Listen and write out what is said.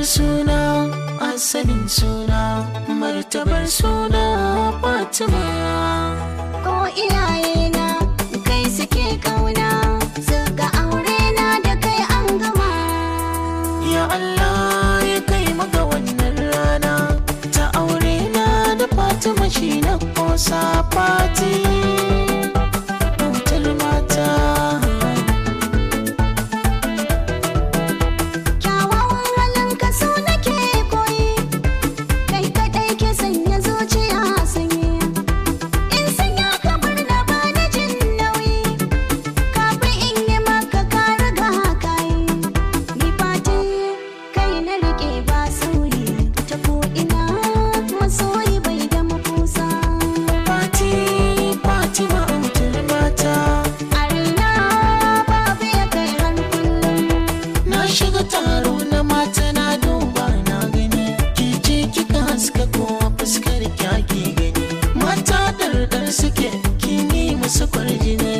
Darajar suna, asalin suna, martabar suna Fatima. Ko iyayena kai suke kauna, suka aure na da kai an gama. Ya Allah ya kai maka wannan rana ta aure na da Fatima shi na kosa Fati. Bautar mata. Kyawawan halinka su nake koyi, kai kaɗai ke sanya zuciya sanyi. In sanya ka bar na ba na jin nauyi, kafin in yi maka ka riga ka yi. Ni fati kai na riƙe ba sauyi, ta ko ina masoyi bai da makusa. Fati, Fatima autar mata. A raina babu ya kai har kullum. Na shiga taro na mata na duba na gani, ke ce kika haska kowa fuskar kyaki gani. Mata dardar suke kin yi musu kwarjini.